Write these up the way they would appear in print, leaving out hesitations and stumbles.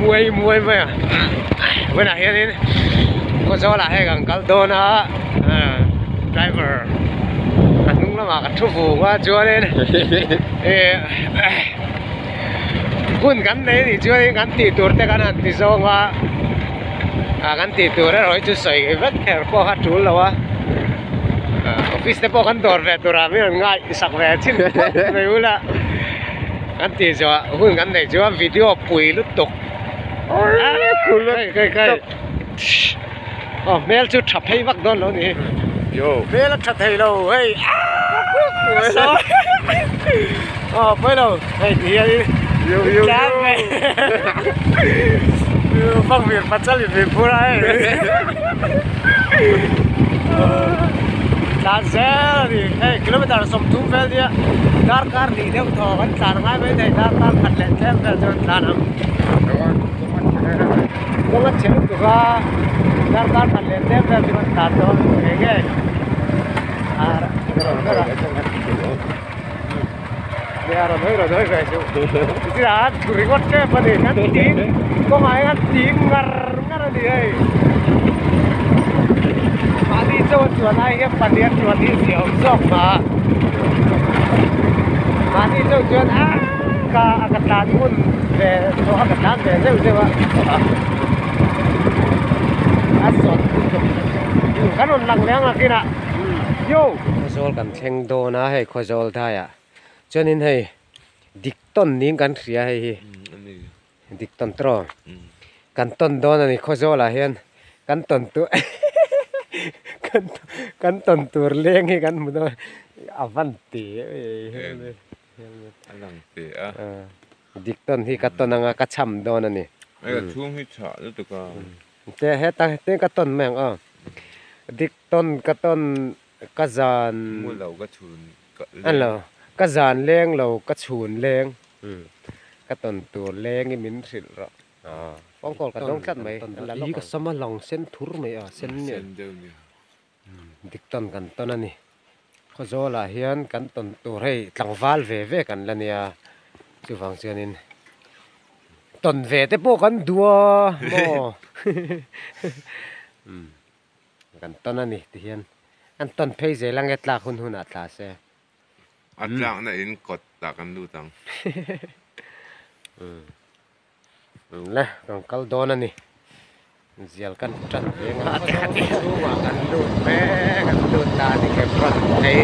muai muai mai a tunah hianin khawzawl ah hei kan kal dawn a driver a hnung lamah ka thu vung a chuanin ih hun kan nei anih chuanin kan tih tur te kan han ti zawng a ah kan tih tur erawh hi chu sawi vek kher pawh kha a tul lo a office te pawh kan dawr ve tur ah min rawn ngaihsak ve chin phawt mai ula kan tih zawh ah hun kan neih chuan video pui lutuk kai kai aw hmel chu tha phei vak dawn lo ni hmel a tha thei lo hei aw pawi lo hei ti hian in tlan mai bawngvir pachal in min phur a hei tlan zel a ni hei kilometer sawmthum vel nia darkar hnih deuh thaw kan tlan ngai mai thei darkar khat leh tlem vel chuan tlan ang kawng a chhe lutuk a darkar khat leh tlem vel chu kan tlan dawn ngei ngei nia rawn hawi rawn hawi ve chu tichuan a thu ringawt tep a ni kan ting kawngah hian an ting ngar ngar a ni hei mahni chaw a chuan ai hian pahnih a chuan hi zia awm zawk mah mahni chaw chuan a ka a ka tlan hun ve tawh a ka tlan ve zeuh zeuh a a sawt kan rawn lang leh ang a kinah yo. Khawzawl kan thleng dawn a hei Khawzawl daiah chuanin hei dik tawn niin kan hria hei hi dik tawn tawh kan tawn dawn a ni Khawzawlah hian kan tawn tur kan tawn tur leng hi kan hmu dawn a van ti em A lang te a. Dik tawn hi ka tawn anga ka cham dawn a ni. Hei a chhung hi chhah lutuk a. Te heta te ka tawn mai ang aw. Dik tawn ka tawn ka zan. Mu lo ka chhun leng. A lo ka zan leng lo ka chhun leng. Ka tawn tur leng i min hrilh rawh. Phone call ka dawng tlat mai. I ka sam a lang sen thur mai a sen nen. Sen deuh nia. Dik tawn kan tawn a ni. Khawzawlah hian kan tawn tur hei tlangval ve ve kan la nia chuvang chuanin tawn ve te pawh kan duh a maw umm kan tawn a ni tihian an tawn phei zel ange tlak hun hunah tla se. A tlakna in kawt ah kan lut ang. Umm. Le kan kal dawn a ni zial kan tan ve nga a chhungah kan lut mek an lut ta a ni camera phei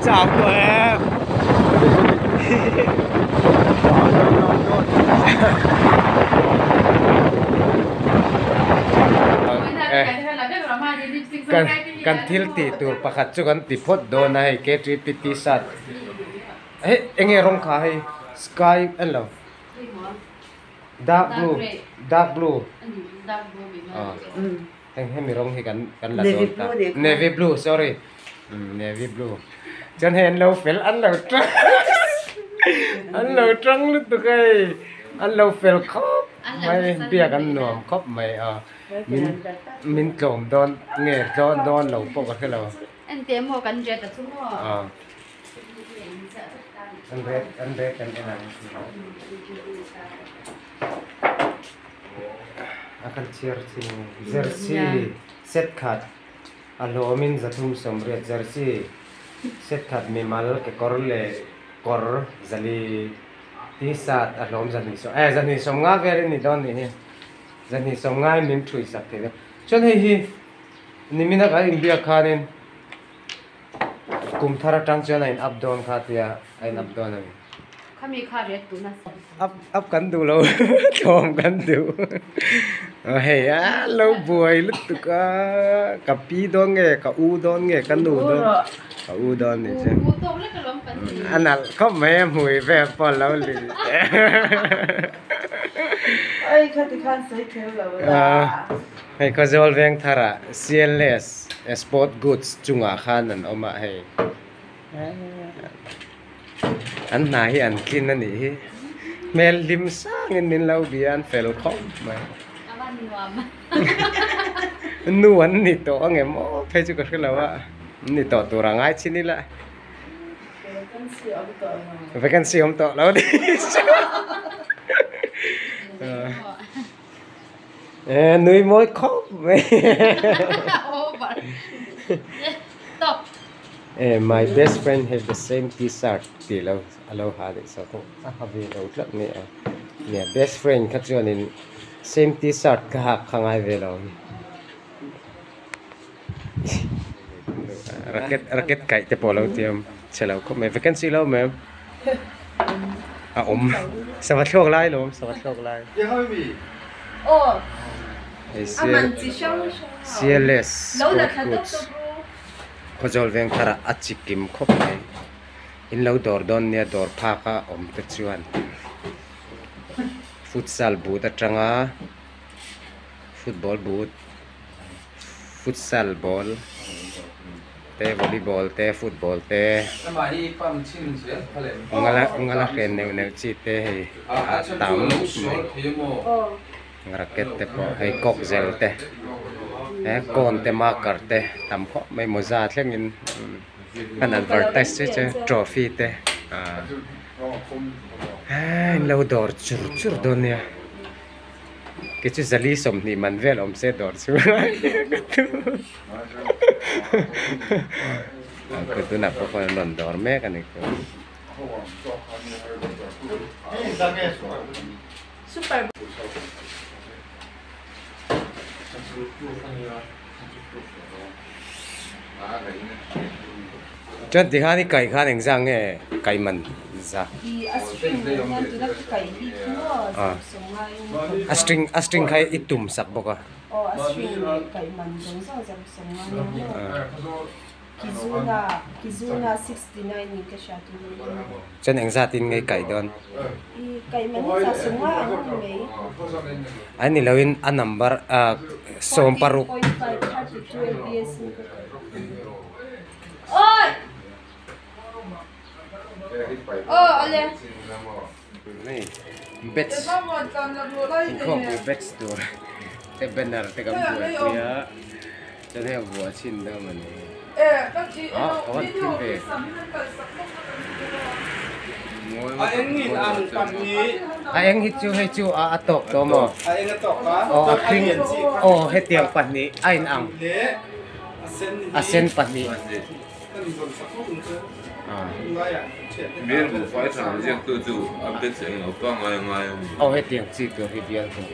chau tawh em. Kan thil tih tur pakhat chu kan ti phawt dawn a hei KTP t-shirt hei enge rawng kha hei sky a lo dark blue dark blue heng hemi rawng hi kan kan la dawn ta navy blue sorry navy blue chuan hei an lo fel an lo tang an lo tang lutuk hei an lo fel khawp mai biak an nuam khawp mai a min min tlawm dawn nge tlawn dawn lo pawh ka hre lo a an red an red an en ang. A kan chhiar chin jersey set khat a hlawmin zathum sawmriat jersey set khat mimal kekawr leh kawr zali t-shirt a hlawm zahnih sawm eh zahnih sawm nga vel a ni dawn nih hi zahnih sawm nga in min thui sak thei dawn chuan hei hi nimina kan inbiak khanin kum thar atang chuan a in up dawn kha tia a in up dawn a ni. Up up kan duh lo tlawm kan duh hei a lo buai lutuk a ka pi dawn nge ka u dawn nge ka nu dawn ka u dawn ni chu a nalh khawp mai a hmui vel pawh a lo lim hei Khawzawl Vengthar ah CLS sport goods chungah khan an awm a hei. An hna hi an tlin a nih hi. Hmel hlim sangin min lo bia an fel khawp mai. A van nuam. Nu an ni tawh ang em aw phei chu ka hre lo a an ni tawh tur a ngai chin ila vacancy awm tawh lo a ni e nui mawi khawp mai e my best friend have the same t-shirt tih lo a lo ha leh sa thung a ha ve lo tlat mai a nia best friend kha chuanin same t-shirt kha hak kha ngai ve lo racket racket kaih te pawh a lo tiam chhe lo khawp mai vacancy lo awm em a awm sava thlawk lai lo awm sava thlawk lai cls sport goods Khawzawl veng tharah a chi kim khawp mai in lo dawr dawn nia dawr phak a awm te chuan futsal boot atanga football boot futsal ball te volleyball te football te ngala hren neuh neuh chi te hei a tam mai racket te pawh hei kawk zel te he cone te marker te tam khawp mai mawza thlengin an advertise che che trophy te ah in lo dawr chur chur dawn nia. Kei chu zali sawmhnih man vel awm se dawr chu ka tunah pawh khawn an rawn dawr mek a ni ku. Chuan tikhan i kaih khan engzah nge kaih man za? A string a string kha i tum sak bawk a. Chuan engzat in nge i kaih dawn? A ni loin a number sawm paruk. Bats inkhawmpui bats tur te banner te kan buaipui a chuan hei a vuah chhin deuh a ni ah a van thim ve a eng hi chu hei chu a tawk tawh maw aw a hring aw hetiang pahnih a inang. A sen pahnih. Aw hetiang chi tur hi bial hmuh.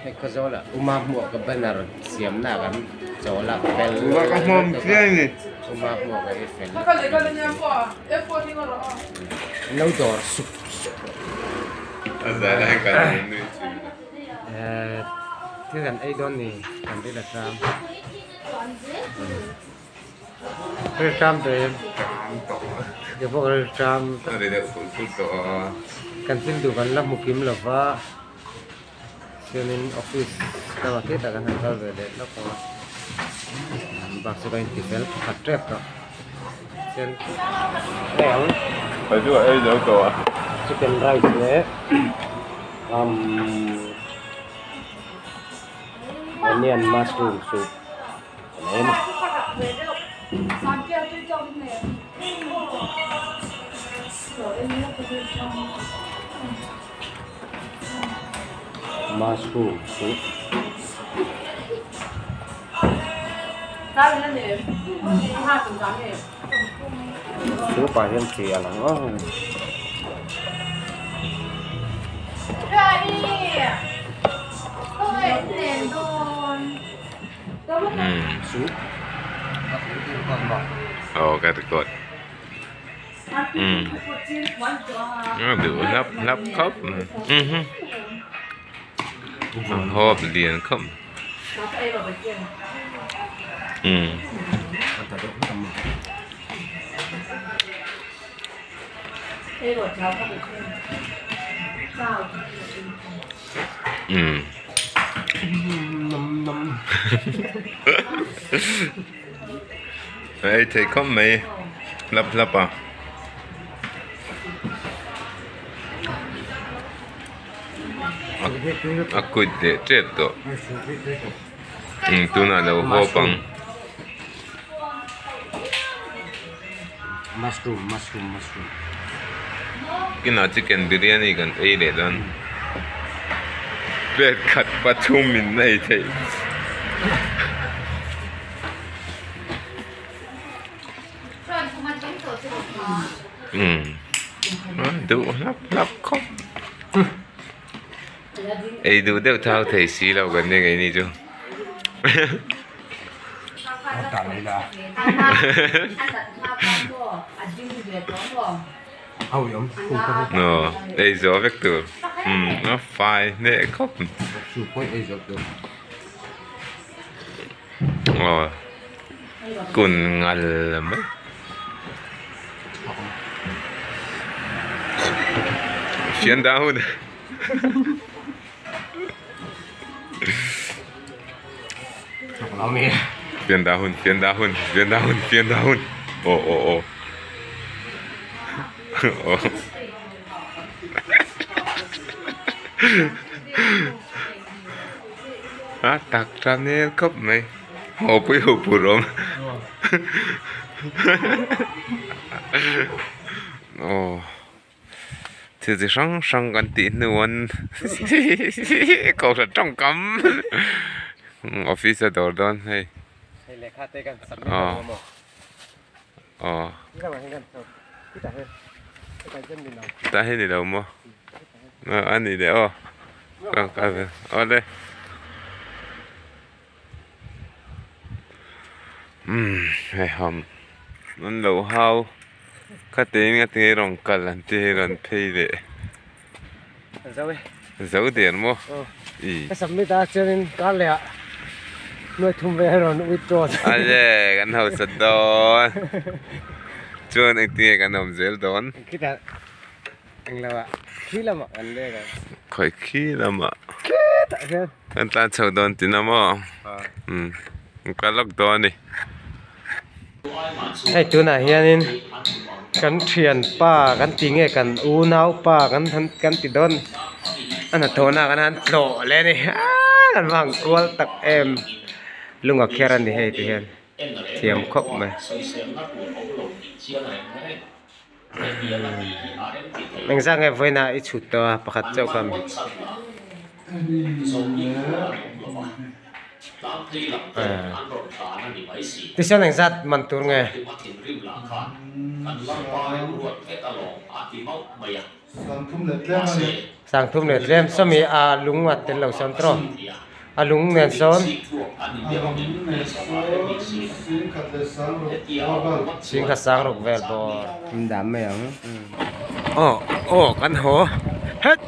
Hei Khawzawl ah Uma hmuh ka banner siamna kan chawl a fel Uma hmuh ka hi fel lo dawr sup sup. Eh thil kan ei dawn ni kan ril a tram ril tram tawh em ke pawh ril tram kan thil duh kan la hmu kim lo va chuanin office lamah thleng kan han kal ve leh lawk ang a bak chu ka inti fel pakhat tep tawh chuan hei ang chicken rice leh. Umm onion mushroom soup a nei a ni. Mushroom soup. Soup ah hian chi a lang ang. Soup. Aw ka record. Duh hlap hlap khawp mai. Hawp lian khawp mai. Ei thei khawp mai hlap hlap a. A kuit leh tep tawh. Umm tunah lo hawp ang. Mushroom mushroom mushroom. Kinah chicken biryani kan ei leh dawn. Plate khat pathum in ei theih. Umm duh hlap hlap khawp. Ei duh deuh thau thei si lo kan ni keini chu. Aw ei zawh vek tur umm a fai hneh khawp. Aw kun ngal mai. Fian dah hun. Fian dah hun fian dah hun fian dah hun fian dah hun aw aw aw aw. A tak tha hmel khawp mai haw pui ho pur awm aw thil chi hrang hrang kan tih hnuan kohhran tawngkam office a dawr dawn hei aw aw tah hi ni lo maw. A ni leh aw awle umm hei ham an lo hau khate in ngati nge rawn kal an ti hei rawn phei leh zo der maw i ka submit a chuanin kar leh ah nuai thum vel rawn withdraw ale kan hausa dawn chuan engtin nge kan awm zel dawn. Englo ah khi lamah kan leng ang. Khawi khi lamah. Khitah hian. Kan tlan chho dawn tih na maw? Umm kan kal lawk dawn a ni. Hei tunah hianin kan thianpa kan ti nge kan unaupa kan han kan ti dawn a hnathawhna kan han tlawh leh a ni aaa kan va han kual tak em lunga kher a ni hei ti hian thiam khawp mai. Engzah nge vawiinah i chhut tawh a pakhat chauh kha tichuan engzat man tur nge? Sangthum leh tlem sawmi a lung a tel lo sawn tawh a lung nen sawn singkhat sang ruk vel bawr dah mai ang aw aw kan haw het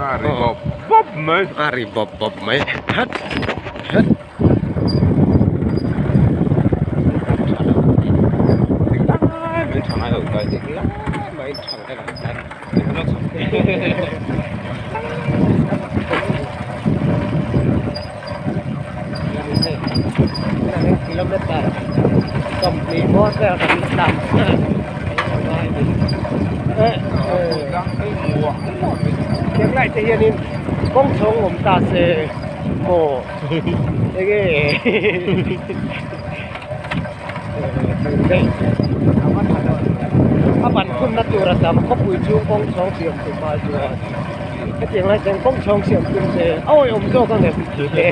a ri bawp bawp mai a ri bawp bawp mai het het. Kilometer 20 bawr vel kan la tlan tiang lai te hianin kawng chhawng awm ta se maw enge A ban phunna tur a tam khawpui chhung kawng chhawng siam tum ai chuan hetiang lai chuan kawng chhawng siam tum se a awihawm zawk ang em tih te.